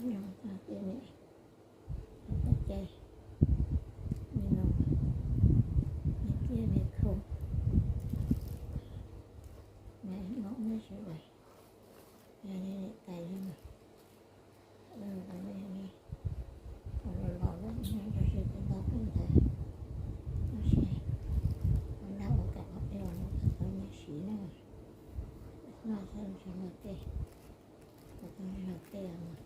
Nyob txog tej niam txog tej txiv, me no, me txiv me khau, me no nej sawv daws, yog nej niam tais li mas, ua los los lawm, nyob rau siab tej ntaub tej ntawv, tab sis ua naj ua kam ua dej ua no tau nyiaj siv na, noj xwb tsis muaj tej, tau nyiaj tej os.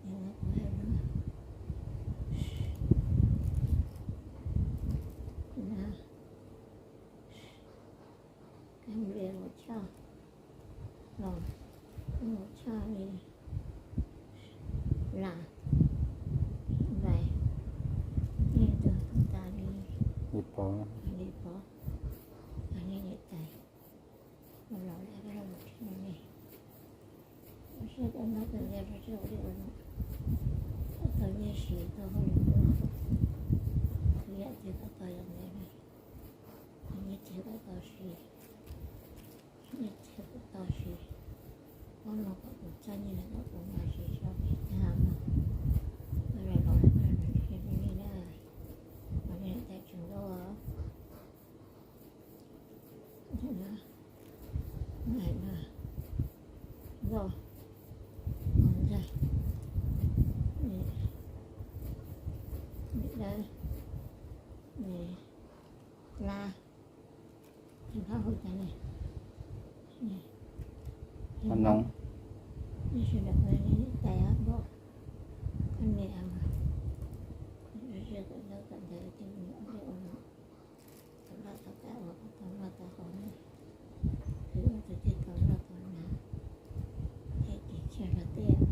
Yog no kuv hais no, na, kab nplia ua choj los, ua choj li las, npais, nej tug tas li, li pov, li pov, nej niam tais, ua los lawm, mus rau nej, ua siab tej ntaub tej ntawv rau siab ua dej ua no, tau nyiaj siv tau hauj lwm ua, tau yam txiag kom tau yam ntawd na, tau nyiaj txiag kom tau siv, nyiaj txiag kom tau siv, ob no kom kuv txhaj nyiaj los kom kuv mam siv zog tag no, ua los los lawm, mus rau nej na, ua nej niam tais tseem nkauj os. Ntawm no, ntawm no, nkauj, nkauj ntxawg, me dawb, me lab, tus hlob hu cas ne? Hlob Noov. Nej sawv daws ua li tais ob npauj, koj niam mas, sawv daws tawm ntawv tawm ntawv ces mus ua dej ua no, tau loj tau kam ua, tau noj tau haus na, khwv ua tus twg tau noj tau hnav, thiaj kev tshiab zog tej os.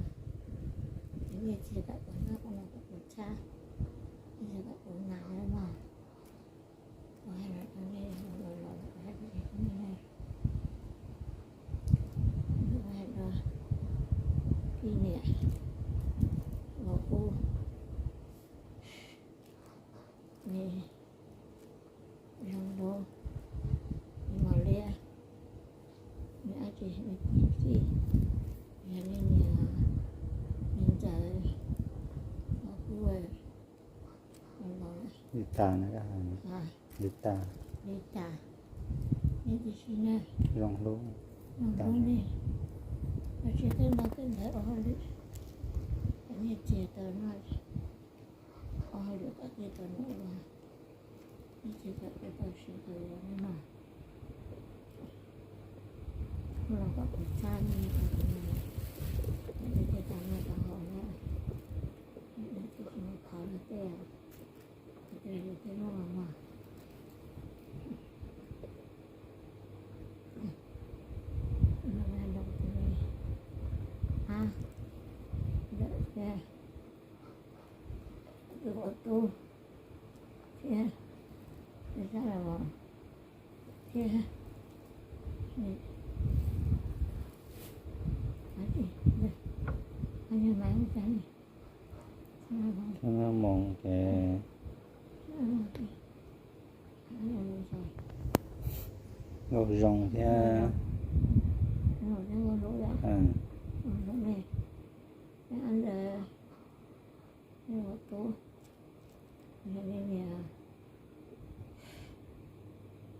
Nyiaj txiag kom kuv noj, koj los kom kuv txhab, nyiaj txiag kom kuv hnav na mog. Kuv hais los rau nej, los los kuv hais rau nej na, kuv hais rau tij niam, los kuv me zoo lub, me mos liab, me dab tsi, me txiv txij, yog li niam, niam ntxawm, los kuv, los li tas na, li tas, li tas, nej tib si na, zoo hlub, zoo hlub nej, los tsis tej ntaub tej ntawv ua hauj lwm, kom nyiaj txiag tau noj, ua hauj lwm kom nyiaj txiag tau noj ua, nyiaj txiag tau siv tau yuav na mog. Los kom kuv txhab nej, kom kuv mus, kom nej tau noj tau haus na, nej tsis mus khov luag tej, luag tej muaj mog. Ab, ntawm thiab, tus ua tub thiab, sab los thiab, ab, mus cas, mus ces nkauj zoo thiab. Ntawd, ntawd, ntawd, yog li niam,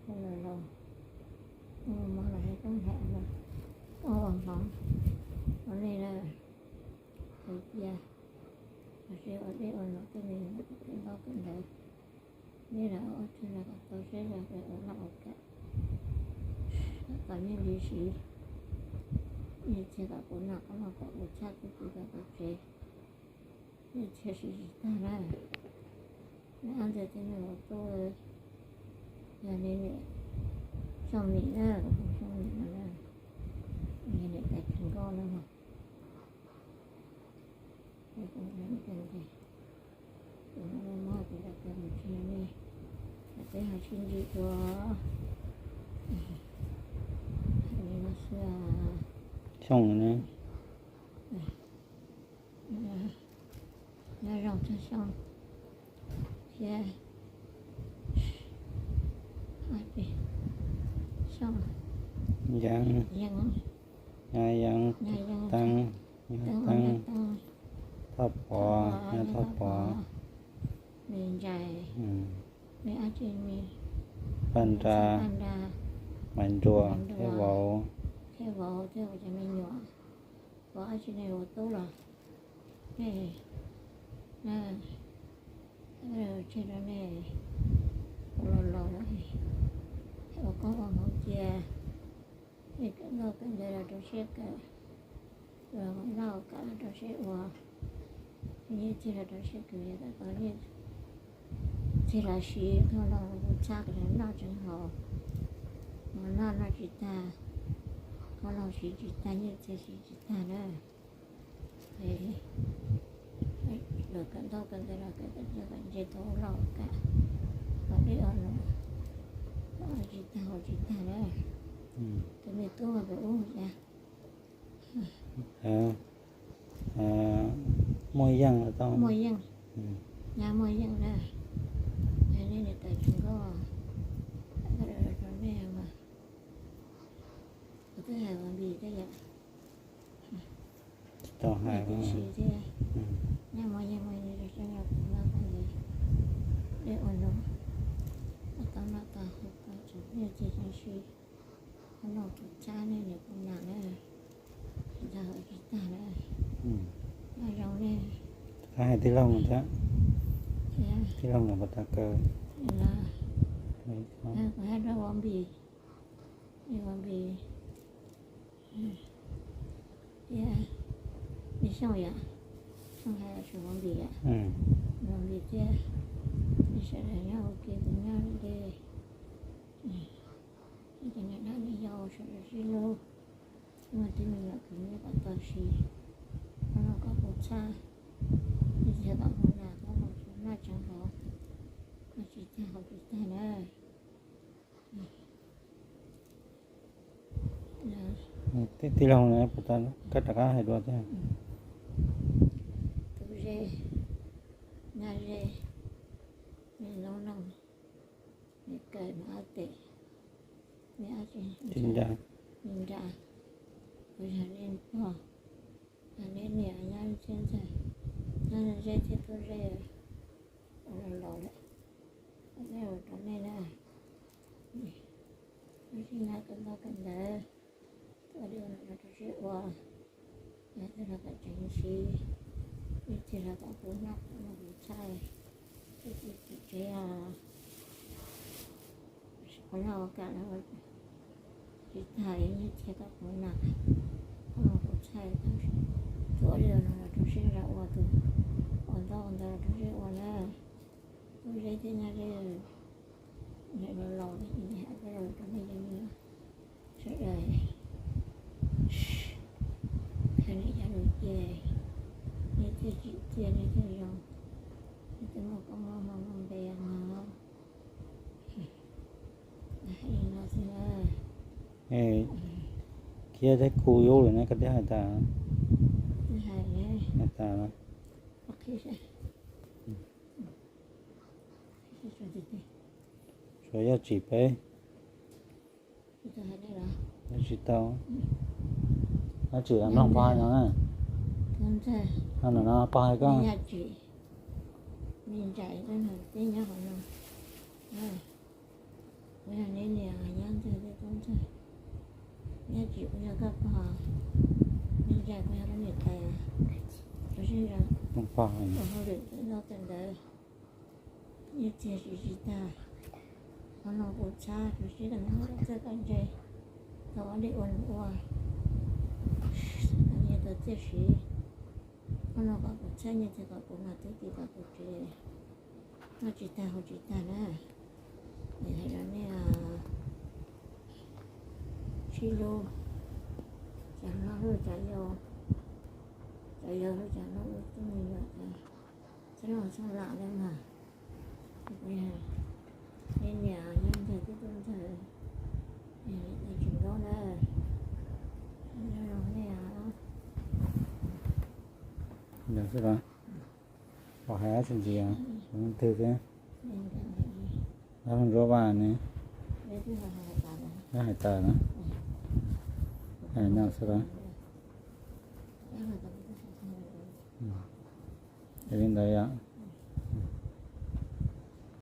los los, ua mov los hais koob hais los, ua hmoov ua nej na, hais tias los sib ua dej ua no tej me, tej ntaub tej ntawv, nej los ua tsuag los kom tau siab zog ua noj ua kam, kom nyiaj li siv, nyiaj txiag kom kuv noj, koj los kom kuv txhab, kuv txiv kom kuv tsev, nyiaj txiag siv tsis tag na. Neb ob ntxawg tej me ua tub, yog li niam Xyooj Mim na, Xyooj Mim no na, yog niam tais tsis nkauj na mog. Kuv muab tus dab tus mus tsis ne, peb ho sib ntsib dua li no xwb. Xyooj ne, nyob zoo txog Xyooj thiab Xyooj, Yeeb, Nyab Yeeb, Teeb, Nyab Teeb, Thoj Pov, Nyab Thoj Pov, me Ntsais, me ab tsi, me Paj Nra, Paj Nra, Maiv Nruas, Maiv Nruas, thiab Vauv, thiab Vauv cov me nyuam, Vauv ab tsi nej ua tub los nej, tseg rau nej ua los laus lawm, ua koob ua hmoov cia, nej kawm nkauj kawm nraug los rau siab kawm, los noj kam los rau siab ua, nej txhij los rau siab kawm, kom nej txhij los siv koj los kuv txhab kom noj tseev haus, noj noj tsis tag, koj los siv tsis tag, nej txhij siv tsis tag na. Lawv kawm ntaub kawm ntawv los kawm kom ntse tau ua loj kam, ua dej ua no, tsis tag haus tsis tag na. Tus me tub pem ub cas Muaj Yeej tau, Muaj Yeej, nyab Muaj Yeej na, nej niam tais tsis nkauj, rau nej mas, kuv twb hais Vaj Npis thiab yom, tsis tau hais, nyab Muaj Yeej, Muaj Yeej rau sab no kuv noj tau, dej ua no, tau noj tau haus tau tseem nej txhij tseem siv, koj los kuv txhab nej niam kuv nam na, tsis tag haus tsis tag na, noj zoo nej. Rov qab hais tij laug thiab, tij laug los puas tau kaw? Kuv hais rau Vaj Npis, Vaj Npis thiab, nej Xyooj yom, Xyooj hais rau Vaj Npis yom, Vaj Npis thiab, nej sawv daws nyob ua ke kuv nyob deb, nej cov niam dab niam yau sawv daws sib hlub, muaj tib me nyuam kwv nej kom tau siv, koj los kom kuv txhab, nej txhij kom kuv nam, koj los kuv noj tseev haus, noj tsis tag haus tsis tag na. Tij laug, koj rov qab hais dua thiab. Tub ze, nyab ze, me noob noog, me kawm, me ab tes, me ab tsi, me nra, kuv yog nej pog, yog nej niam, nyab txiab ntxawg, nyab ze thiab tub ze, ua los laus lawm, nej ua rau nej na, ua tsis nyab kawm ntaub kawm ntawv, ua dej ua no rau siab ua, yog txhij los kom tseem siv, ib txhij los kom kuv noj kuv txhab, ib txhij tsev os, kuv noj ua kam los tsis tag, ib txhij kom kuv nam, kuv txhab, ua dej ua no los rau siab ua, tus ua ntaub ua ntawv los rau siab ua na, tub ze thiab nyab ze, nej los laus lawm, nej hais rau nej cov me nyuam sawv daws, qhia nej cov lus ces nej thiaj tsim txiaj nej thiaj zoo, nej thiaj muaj koob muaj hmoov muaj npe no. Hais li no xwb na. Khiav thiab kuv yub lawm ne, koj twb hais tas, hais tas, suav Yaj Tsim peb. Yaj Tsim tau, Yaj Tsim mloog pog hais no na. No no pog hais koj. Me ntxhais, kuv yog neb niam, Yaj Ntxawg thiab Tub Ntxawg. Yaj Tsim kuv yog koj pog, me ntxhais kuv yog koj niam tais. Ua siab zoo, ua hauj lwm txawm noj txawm ntawv, ib txhij siv tsis tag, qhov no kuv txhab kuv siab kom noj txawj kom ntse, tau ua dej ua num ua, nyias tau txiaj siv. Qhov no kom kuv txhab nyias txiaj kom kuv nam tub ki kom kuv tsev noj tsis tag haus tsis tag na. Hais rau nej sib hlub, cov hlob hlub cov yau, cov yau hlub cov hlob, hlub tub me nyuam, txhob lam txhob lam li mas. Neb niam Yaj Ntxawg thiab Tub Ntxawg, tsis nkaub na, zoo nej os. Yog xwb los, pom hais dab tsi ntxiv, leej twg thiab? Dab Ntsuab Vaj ne, dab hais tas na, hais no xwb los. li ntawd.